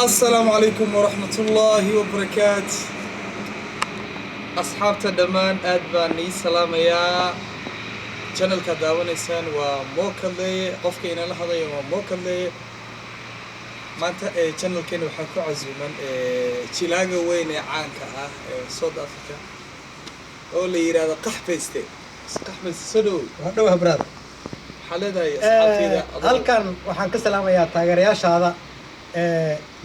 Asalaamu calaykum waraxmatullaahi wabarakaat. Asxaabta dhammaan aad baan nii salaamayaa. Channelka daawanaysaan waa Mookadleeye. Qofka inala hadlaya waa Mookadleeye. Maanta ee channelkeena waxaa ku casuuman jilaaga weyn ee caanka ah ee South Africa oo la yidhaahdo Qaxbayste. Qaxbayste, soo dhawow. Waa dhawaha, brother. Waxaa leedahay asxaabteyda Halkan waxaan ka salaamayaa taageerayaashaada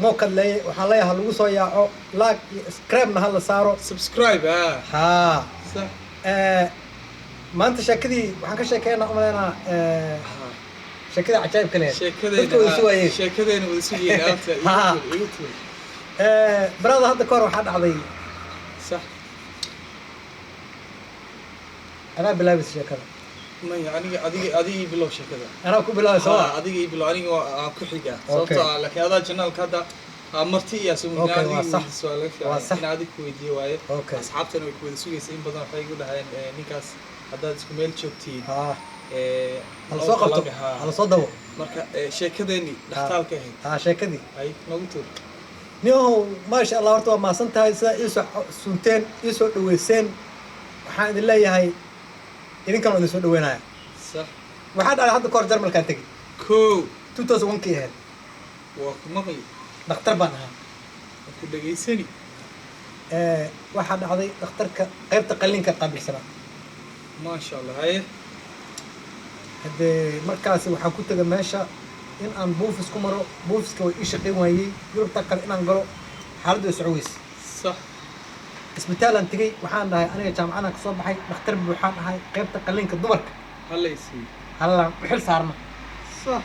Mookadleeye. Waxaan leeyahay ha lagu soo yaaco, like iyo subscribe-na ha la saaro. Subscribe, ah. Haa. Sax. Maanta sheekadii waxaan ka sheekeynaa, umaleynaa, sheekadii cajaa'ibka lehed. Sheekadeyna. Dadka wada sugayeen. Sheekadeyna wada sugayeen alta. Ha. Igu tuur, igu tuur. Brother, hadda kahor waxaa dhacday. Sax. Anaa bilaabaysa sheekada. Maya, aniga adiga ii bilow sheekada. Anaa ku bilaabay, soo Ha, adiga ii bilow, aniga aan ku xigaa. Okay. Sababtoo ah laakiin adaa channelka hadda marti iyo soo. Okay, waa sax. Waa laga Waa fiican sax. in adiga ku weydiiyo waaye. Okay. Asxaabtana way ku wada sugaysa. In badan waxay igu dhaheen, ninkaas haddaad isku meel joogtiin, hala noo soo qabto. qalami, ha. Hala soo dabo. Marka sheekadeeni dhextaalka ahayd. Ha, sheekadii. Ay noogu tuur. Niyahow, maasha Allah, horta waa mahadsan tahay sidaa iisoo sunteen, iisoo dhaweyseen. Waxaan idin leeyahay idinkan waa idin soo dhaweynaya. Sax. Waxaa dhacday hadda kahor Jarmalkaan tegey. Kow. 2001 kii ahayd. Waa ku maqli. Dhakhtar baan ahaa. Waa ku dhegaysani. Waxaa dhacday dhakhtarka qaybta qalliinka qaabilsanaa. Maasha Allah, haye. Haddee markaasi waxaan ku tegay meesha in aan buufis ku maro. Buufiska way ii shaqayn waayey. Yurubta kale inaan galo xaaladdu way soco weyse. Sax. Isbitaalaan tegey. Waxaan dhahay, aniga jaamacadaan kasoo baxay, dhakhtar buuxaan ahay, qaybta qalliinka dumarka halaysiiyo. Hallaan u xil saarna. Sax.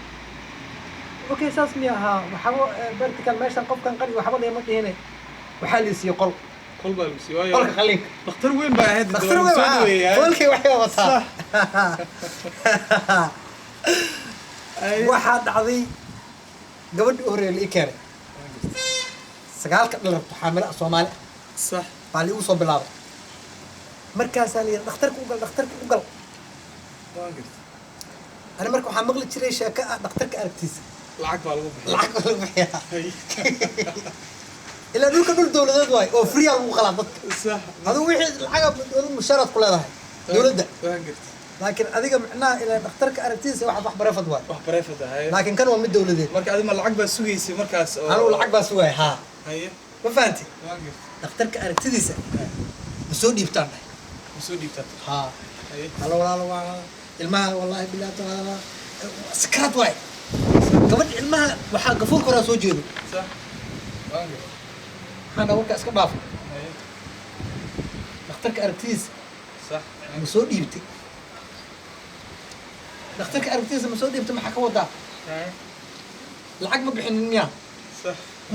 Okay, saas miya ahaa? Waxba vertical meeshan qofkan qali waxba lagama dhihine. Waxaa la siiyey qol. Qol baa lagu siiyey waayo. Qolka qalliinka. Dhakhtar weyn baa ahayd. Dhakhtar weyn soo baa dhaweeyaa. qolkii waxay wataa. Waxaa dhacday gabadhii u horreeyay la ii keenay, sagaalka dhal rabto, xaamilo ah, Soomaali ah. Sax. Baa la igu soo bilaabay. Markaasaa la yidhi, dhakhtarka u gal, dhakhtarka u gal. Waan gartay. Ani marka waxaa maqli jiray sheeko ah dhakhtarka aragtiisa lacag baa lagu bixiya. Lacag baa lagu bixiyaa. Ilaa dhulka dhul dowladeed waay oo free aa lagu qalaa dadka. Sax. Adigu wixii lacaga dowlad mushaaraad ku leedahay dowladda. Waan gartay. Laakiin adiga micnaha ilaa dhakhtarka aragtiisa wax private waay. Wax private ah, haye. Laakiin kan waa mid dowladeed. Marka adiga ma lacag baa sugaysay markaas oo Anigu lacag baa sugaya, haa. Haye. Ma fahanti? Waan gartay. Dhakhtarka aragtidiisa ma soo dhiibtaan dhahay. Ma soo dhiibtaa? Haa. Haye. Halo walaalo, waa ilmaha, wallaahi billahi taala sakaraad waay gabadha. Ilmaha waxaa gafuurka horaa soo jeedo. Sax, waan gartay. Waxaan dhahay, warkaa iska dhaafo. Haye. Dhakhtarka aragtidiisa sax ma soo dhiibtay? Dhakhtarka aragtidiisa ma soo dhiibtay, maxaa ka wadaa? Haye. Lacag ma bixinin miyaa? Sax.